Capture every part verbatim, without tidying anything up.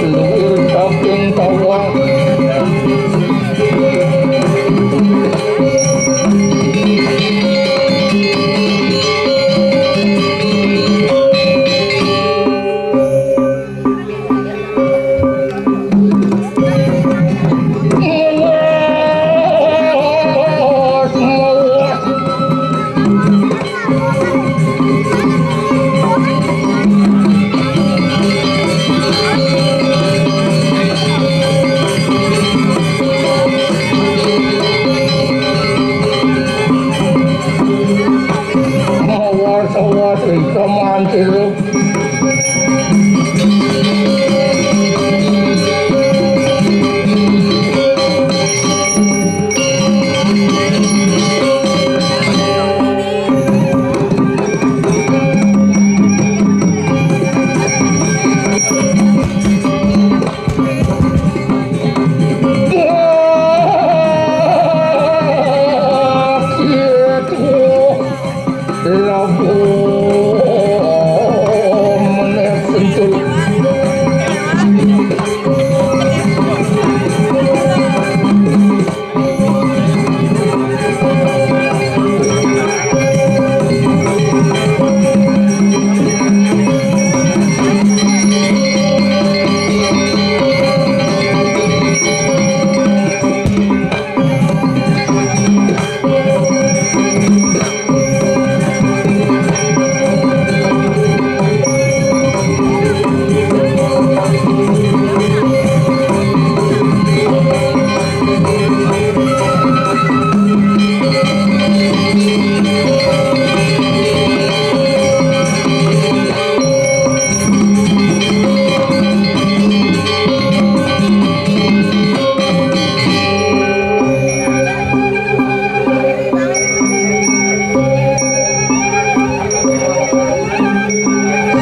Luwir kaping tawang. Awas, awas, wis mantil. Labuh meneh sentul.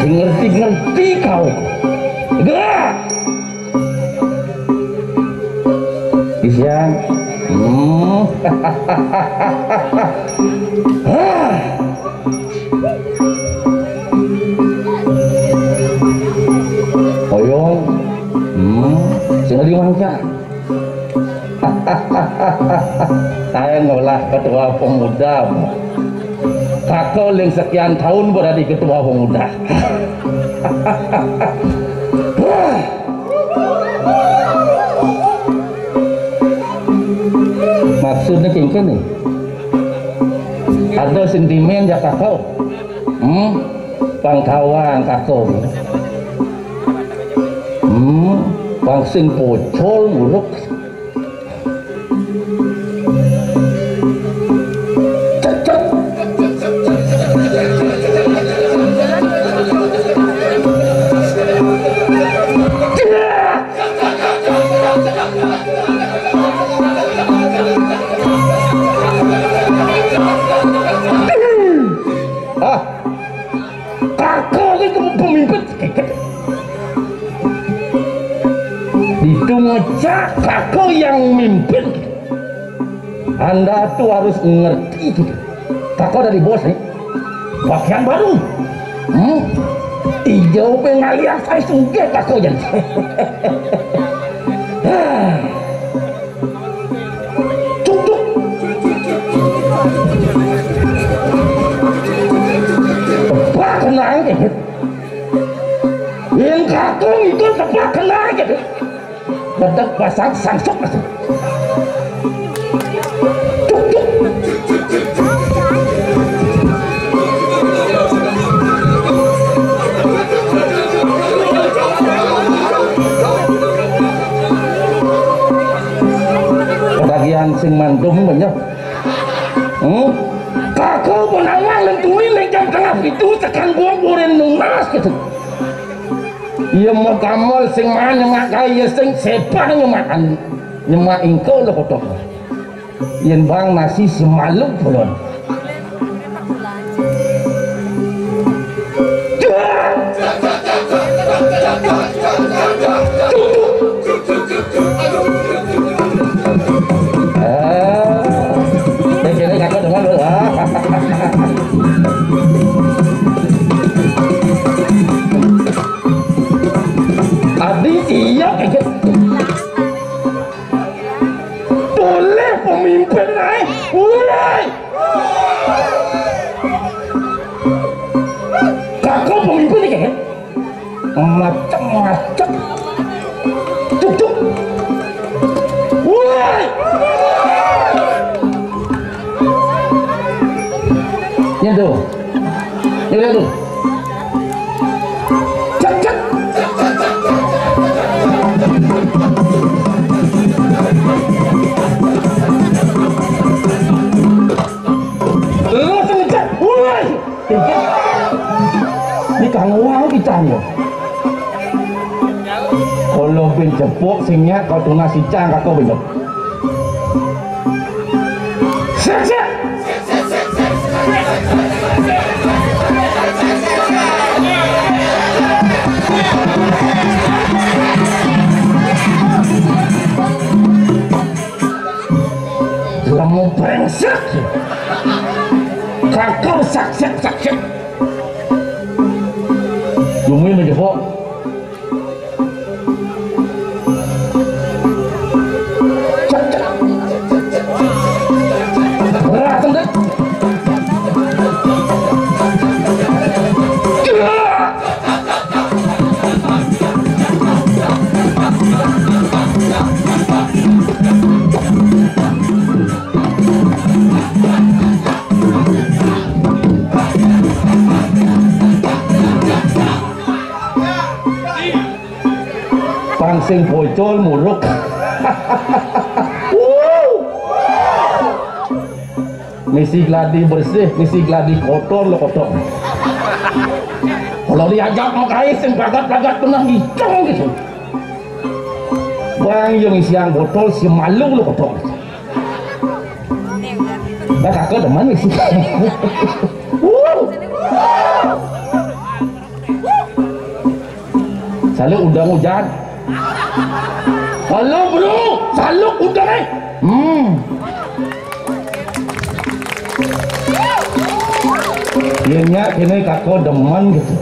Ngerti-ngerti kau. Gerak. Bisa. Hmm. Oyong. Hmm. Sing lagi mangsa. Saya ngolah ketua pemuda. Kakau ling sekian tahun berada ketua pemuda. Maksudnya kengken nih. Ada sentimen ya kakau. Hmm? Pangkawang kakau. Hmm? Pang sing pocol nguruk. Ah, kakau itu pemimpin. Itu ngecak kakau yang mimpin. Anda tuh harus ngerti gitu. Kakau dari bos nih. Pakaian baru. Hmm? Hijau pengalih saya sugih kakau jadi. Cuk, cuk. Tepak kena aja. Yang kakung itu tepak kena aja. Bedak pasang sangsuk. Cuk, cuk. Sing mandum banyak. Hmm? Kakak menawang lentuni leng jam tengah itu tekan gua burin nunas gitu. Iya mau kamal sing mana nyemak kaya sing sepah nyemak an-, nyemak ingko lo kotok. Yen bang nasi semalu pulon. Adi iya kaget. Boleh pemimpin naik. Woi. Kakak pemimpin nih kaget. Macam-macam. Tuk, tuk. Woi. Ini tuh. Ini tuh. Cek, cek. Lu cek, cek. Woi. Ini kang uang kita nih. Kalau ben jepuk sing nyak kau tunas icang kakak ben jepuk. Siap, siap. Lemu brengsek. Kakak sak, sak, sak, sak. Yumi menjepuk. Pang sing pocol muruk. Misi gladi bersih, misi gladi kotor lo kotor. Kalau diajak mau kais sing pagat-pagat pernah ngicong gitu. Bang yang isian botol si malu lo kotor. Nah, kakak demen misi. Wuh. Saluk udang hujan. Halo, bro, saluk udang, eh. Hmm. Iya, kini kakak demen gitu.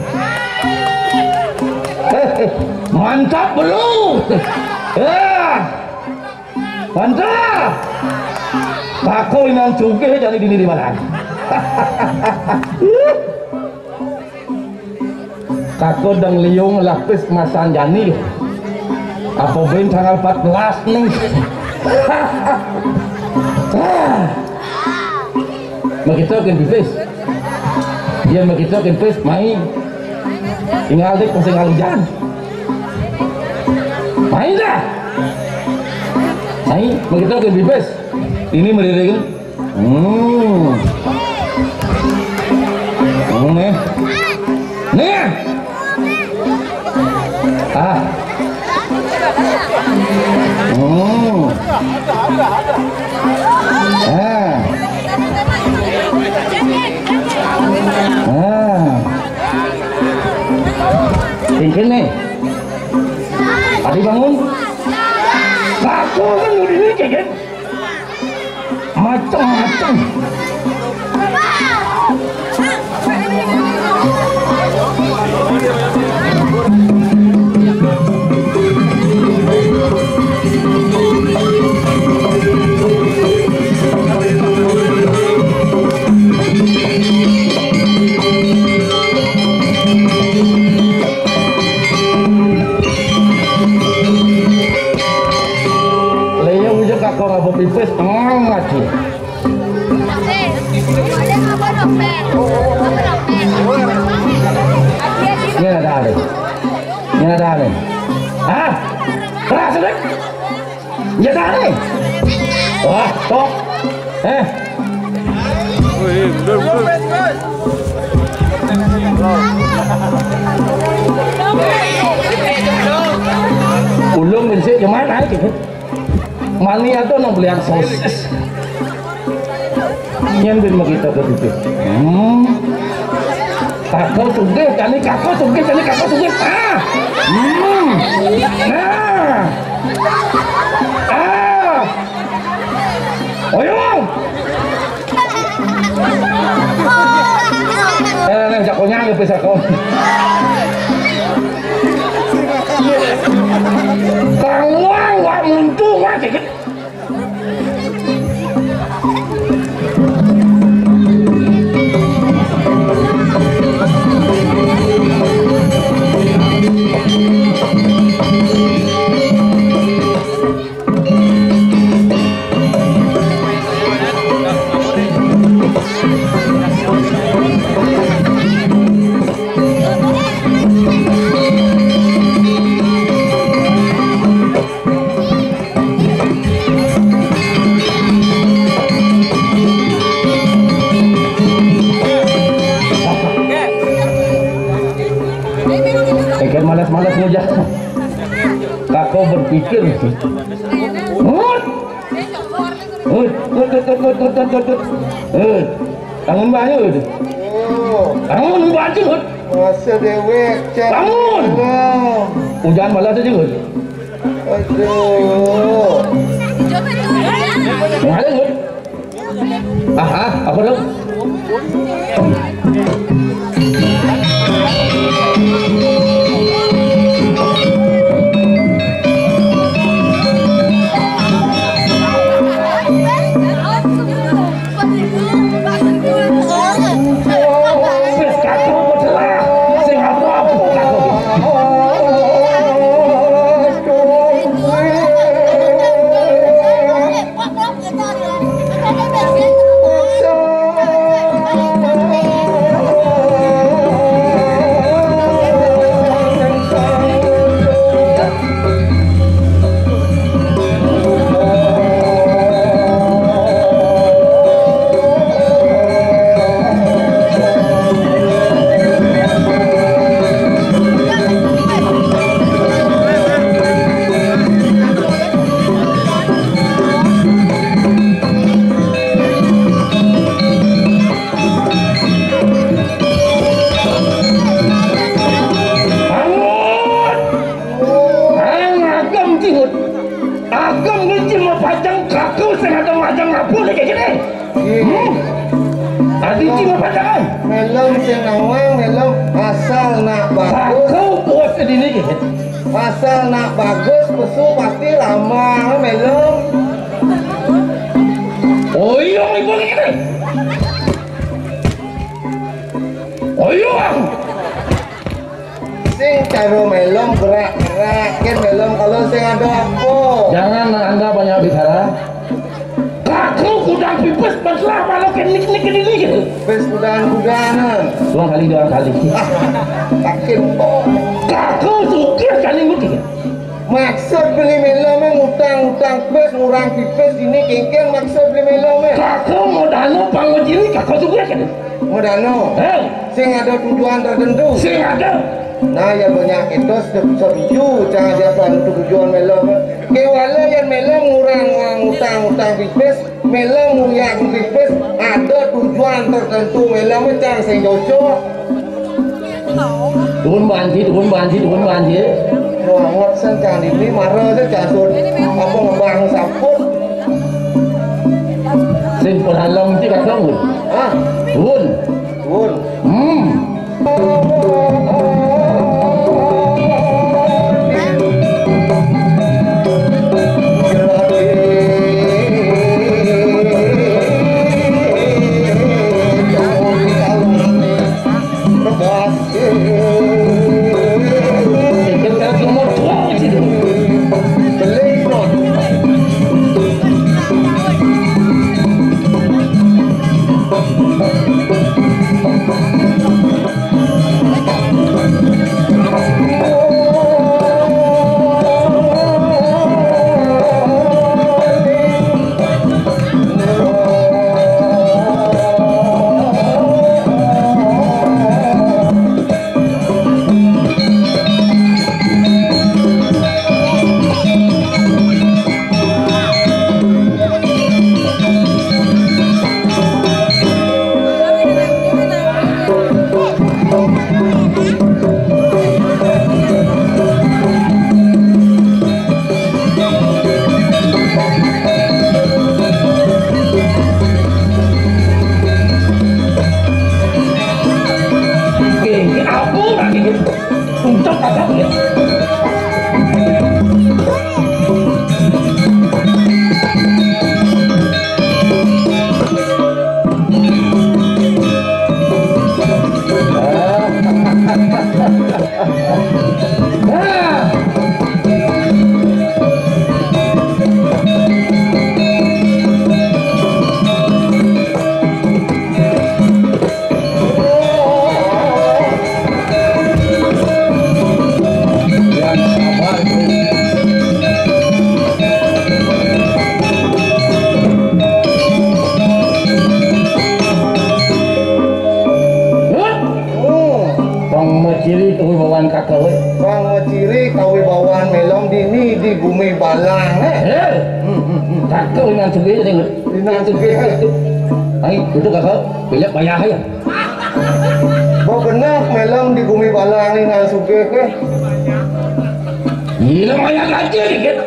Eh, eh, mantap, bro. Ya. Mantap. Kakak inang sugih jadi dini di mana? Kakak dang liung lapis masan jani. Apa ben tanggal empat belas nih? Begitu kan pipis. Iya begitu kan pipis, mai. Tinggal dek, masih tinggal hujan. Mai dah. Mai, begitu kan pipis. Ini meriring. Hmm. Hmm, nih. Nih. Ah. Hmm. Ah. Ah. Cincin nih. Adi bangun. Satu kan udah ini, kan? Macem-macem. Leo uja kakak ngapa pipis, tengang aja. Ini ada ada. Ini ada ada. Hah? Keras, Dek? Ya, ada ada. Wah, tok. Eh. Ulung bin sik cuman ae gitu. Mani atuh nang belian sosis. Nyén bin makita ka ditu. Hmm. Kakak sugih, kani kakak sugih, kani kakak sugih. Ah. Hmm. Nah. Ah. Oyong. Eh, eh, jakonya nggak bisa kok. Kang Wang, wak muntu, wak gitu. Tekan malas-malas ngejak. Kakak berpikir. Ngut. Ngut, ngut, ngut, ngut, ngut, ngut, ngut, ngut. Ngut. Bangun, bangun. Oh. Bangun, bangun, ngut. Masa dewek, Cak. Bangun. Bangun. Hujan malas aja, ngut. Aduh. Ngut. Ah, ah, apa dong? Angut! Ang agam jihut. Agam ngincim mapajang kaku sing ada majang ngapun kayak gini. Hmm. Adi cing mapajang. Melem sing nawang, melem asal nak bagus. Kaku bos dini gitu. Asal nak bagus, pesu pasti ramah, melem. Oh iya, ibu ini. Oh iya. Sing cara melem gerak-gerak, kan melem kalau sing ada apa? Jangan Anda banyak bicara. Kaku kudang pipis, masalah malu ke nik-nik ini gitu. Pipis kudang kudangan. Dua kali, dua kali. Ah, yakin kok. Kaku sugih kan ini gitu. Maksud beli melem, ngutang-ngutang pipis, ngurang pipis, ini kengkeng maksud beli melem. Kaku mau dano pangujini, kaku sugih kan. Medano. Hei. Sing ada tujuan tertentu. Sing ada. Nah, ya banyak itu se-, setuju, jangan dia tujuan melem. Kewala yang melem ngurang ngutang-ngutang pipis, melem nguyak pipis, ada tujuan tertentu melem cang sing cocok. Tuhun banji, tuhun banji, tuhun banji. Banget sen cang ini marah aja cang sun. Apa ngembang sampun? Sing pernah long sih kadang. Hah? Tuhun. Pun. Hmm. Gumi balang, eh. Eh. Hmm, hmm, hmm. Cakep Inan Sugih nih. Inan Sugih, eh. Ai, itu kakak, banyak bayar ya. Bok bener, melem di gumi balang Inan Sugih, eh. Gila, banyak aja dikit.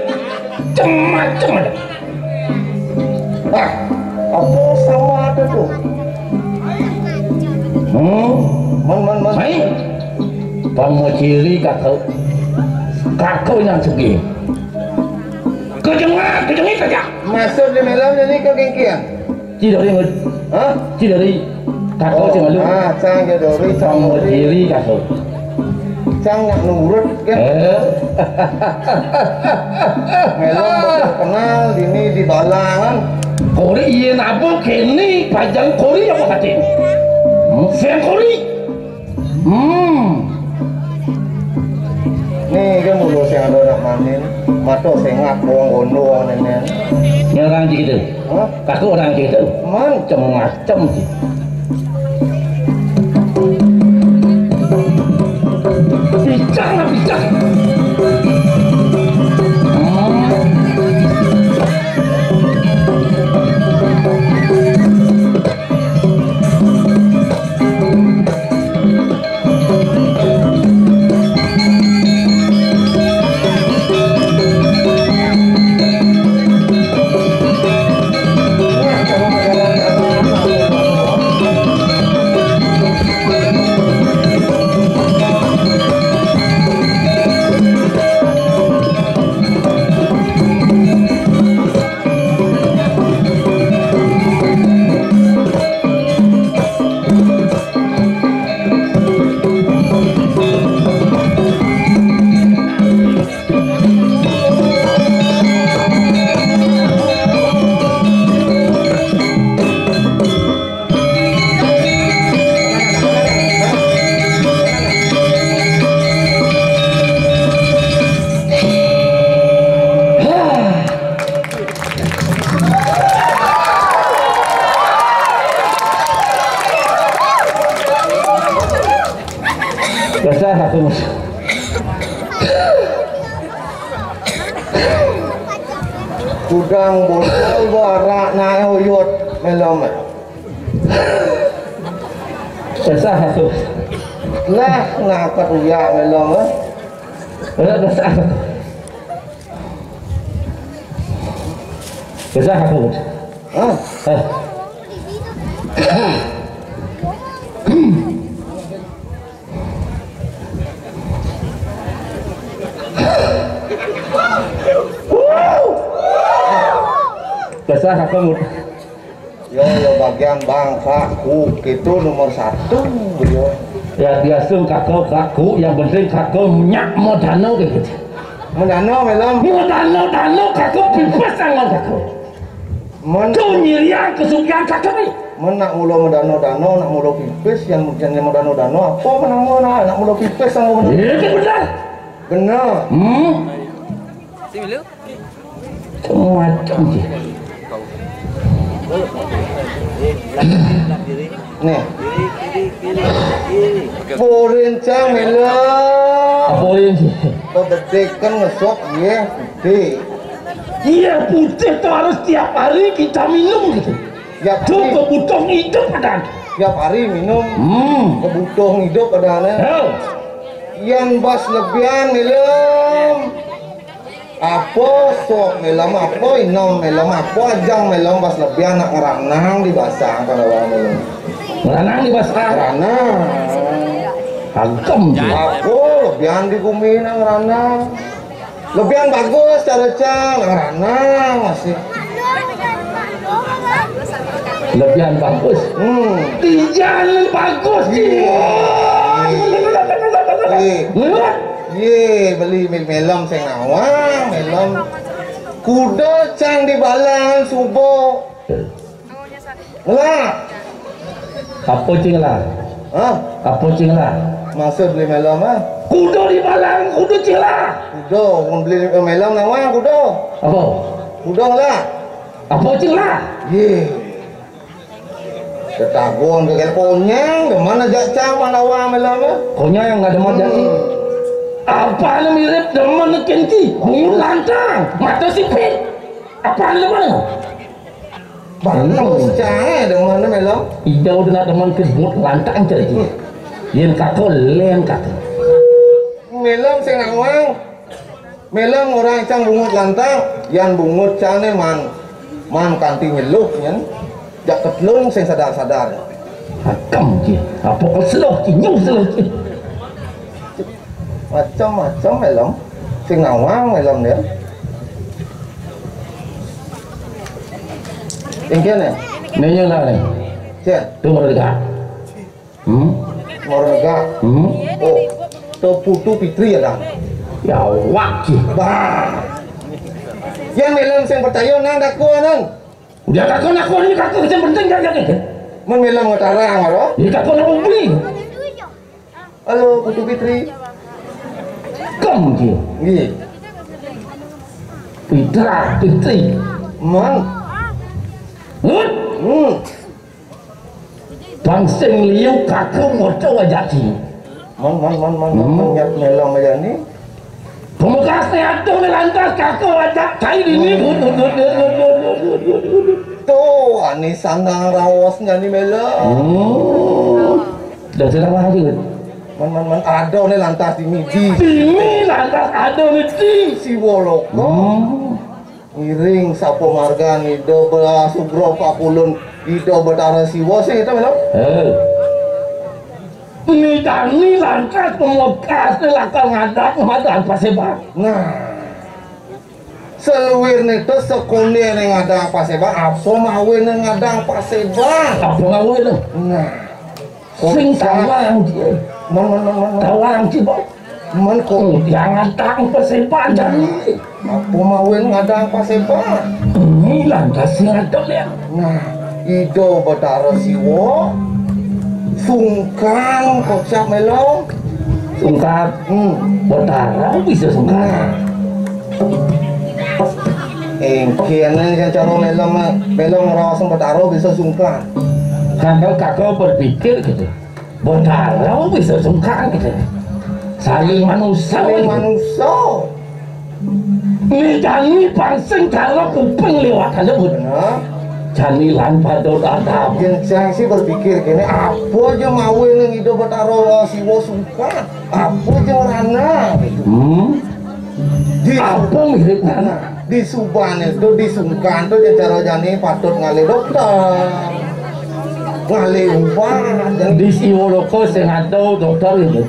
Macem-macem ada. Ah, apa sama ada tuh? Hmm? Man, man, man. Mai. Pang mau cili kakak. Kakak Inan Sugih. Kejengah, kejengah saja. Maksud di melem ini kegengkian? Ci Dori ngut. Hah? Ci Dori. Kakak sing malu. Ah, cang Ci Dori, cang Dori. Cili kakak. Cang nak nurut kan? Eh. Melem baru kenal ini di balangan. Kori iya napa kene pajang kori apa kate? Hmm? Sing kori. Hmm. Nih kan mulo sing ada nak manin, mato sing ngak wong gondo wong nenen. Ini orang gitu. Hah? Aku orang gitu. Man. Macem-macem sih. Bicara, bicara. Biasa aku. Kudang botol barak naik oyot melom. Biasa aku. Lah, ngapa tuh ya melom, eh? Biasa aku. Biasa aku. Hah? Eh. Biasa aku. Yo, yo, bagian bangsa ku itu nomor satu, yo. Ya, biasa kakak, kakak, yang penting kakak nyak mau dano gitu. Mau dano, melom. Mau dano, dano, kakak bebas tangan kakak. Men- Tuh nyirian kesugihan kakak nih. Men nak mula mau dano-dano, nak mula pipis, yang mungkin mau dano-dano, apa menang nak, nak mula pipis sama bener? Iya, itu benar. Bener. Hmm. Macam-macam sih. Nih. Borin cang mela. Apa ini sih? Kau detik kan ngesok, iya, putih. Iya, putih tuh harus tiap hari kita minum gitu. Tiap hari. Tuh kebutuhan hidup ada. Tiap hari minum. Hmm. Kebutuhan hidup ada, nah. Hel. Yang bas lebihan, minum. Apa sok melem apa, inom melem apa, ajang melem pas lebih anak ngeranang di basah, kalau orang melem. Ngeranang di basah? Ngeranang. Agem tuh. Aku lebihan di gumi nang ngeranang. Lebihan bagus cara cang, nang ngeranang masih. Lebihan bagus. Hmm. Di jalan bagus. Iya. Iya. Iya. Iya, beli mil-, melem sing nawang, melem. Kuda cang di balang subo. Ngelak. Apa cing lah? Hah? Apa cing lah? Maksud beli melem, ah? Kuda di balang, kuda cing lah. Kuda, mun beli melem nawang kuda. Apa? Kuda ngelak. Apa cing lah? Ye. Ketagon ke konyang, di mana jak cang pandawa melem, ah? Konyang nggak ada macam ni. Hmm. Apané mirip demen kén ki? Bungut lantang, mata sipit. Apané demen? Bagus cai demen, Melong. Ida udah nak demen kén bungut lantang cai ki. Yén kaka lén kaka. Melong sing nawang. Melong orang cang bungut lantang, yan bungut cang né man, man kanti nyeluh, yan. Jak ketelung sing sadar-sadar. Akam ki, apa kau seluh ki, nyung seluh ki. Macam-macam Melong. Sing nawang Melong dia. Sing kéné. Nanya lah ni. Siap. Tunggu dekat. Hmm? Moro negak. Hmm? Oh, to Putu Pitri ya, Dang? Ya, wak ki. Bah. Yang Melong sing percaya nang daku nang. Udah daku, daku, ini daku, sing penting kan, kan, kan. Mun Melong ngetarang, aro? Ini daku, daku beli. Halo, Putu Pitri. Kom ki. Nggih. Pitra, Pitri. Mang. Hut. Hmm. Bang sing liu kaka moco ajak ki. Man, man, man, man, man, hmm, man, nyat Melong aja nih. Pamekasné aduh né lantas kaka ajak cai dini. Tuh, ani sandang raosnya nih Melong. Hmm. Dah sudah mah aja. Man, man, man, ada né lantas dini di. Dini lantas ada né di. Si Woloko. Hmm. Ngiring sapa margan Ida Basugra Pakulun Ida Betara Siwa sing itu Melong. Eh. Nitani lantas pamekasné lakar ngadang madan paséban. Nah. Saluirné to sakondéné ngadang paséban, apa mawinan ngadang paséban? Apa mawinan? Nah. Sing tawang ki. Mon, mon, mon, mon, mon. Tawang ki, Bang. Mon ko. Oh, yang ngadang paséban jani. Apa mawinan ngadang paséban? Ini lantas sing ada ya. Nah, Ida Betara Siwa sungkan kocap Melong. Sungkan. Hmm. Betara bisa sungkan. Nah. Engkén yang cara Melong, Melong ngraos Betara bisa sungkan. Kadang kaka berpikir gitu. Betara bisa sungkan gitu. Saling manusia. Saling manusia. Né jani pang sing cara kuping liwat aja, Bud. Bener. Jani lan pada dadab. Yén cang sih berpikir kéné, apa aja mawinan Ida Betara Siwa sungkan? Apa aja rana gitu. Hmm? Di apa mirip rana? Nah, di subané to, di sungkan to, cara jani patut ngalih dokter. Ngalih ubat. Di Siwoloka sing ada dokter gitu.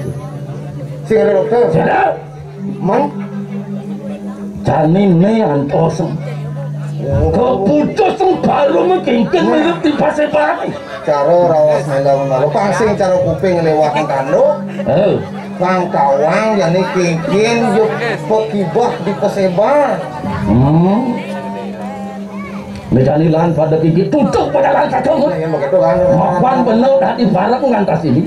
Sing ada dokter? Sing ada. Man? Jani né antos. Oh. Keputus baru mengkingkin mirip di paséban. Cara raos Melong malu, pang sing cara kuping liwat kanduk. Eh. Pang tawang jani kingkin yo pakibah di paséban. Hmm. Né jani lan pada kingkin tutup pada lan kacau. Nah, yang begitu kan. Mapan bener dadi bareng ngantos ini.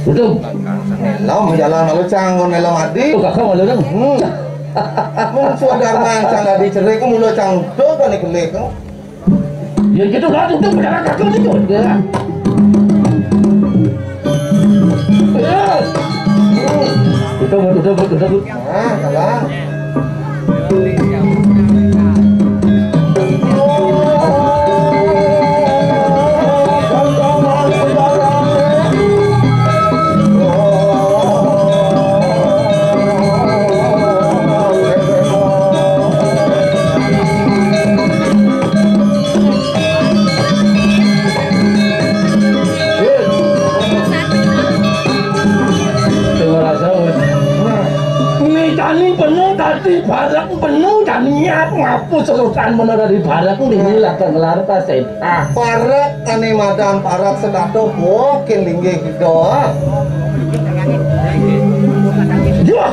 Utuh. Melong jalan malu cang, Melong adi. Tuh, kaka malu dong. Hmm. Mun swadarman cang adi cerik, mula cang utuh kan kelik. Ya gitu lah, utuh berjalan kaki itu. Ya. Ya. Utuh, utuh, utuh, utuh. Nah, kalah. Terima kasih. Nah, ini tani penuh tadi barang penuh dan nyiap ngapus seluruhan mana dari barang ini lah kan ngelar pas. Ah, parak ané madan parak sedato bokin linggih kita. Yuh.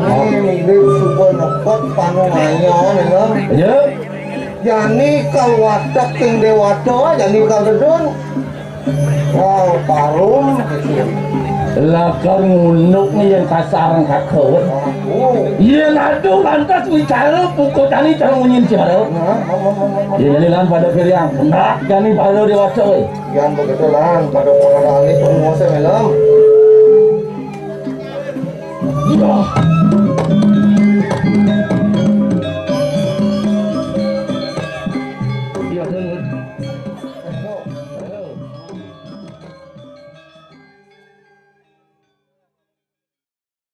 Ini mirip suba nepot panu mayo, ya. Ya. Jani kal watek king déwata, jani kal dedun. Wow, parum gitu. Lakar ngunduk nih yang kasarang kakawet. Yang aduh lantas wicara pukul tani cara munyin cara. Ini lan pada kiriang. Nak gani pada dewasa, weh. Yang begitu lan pada pengenali penguasa malam.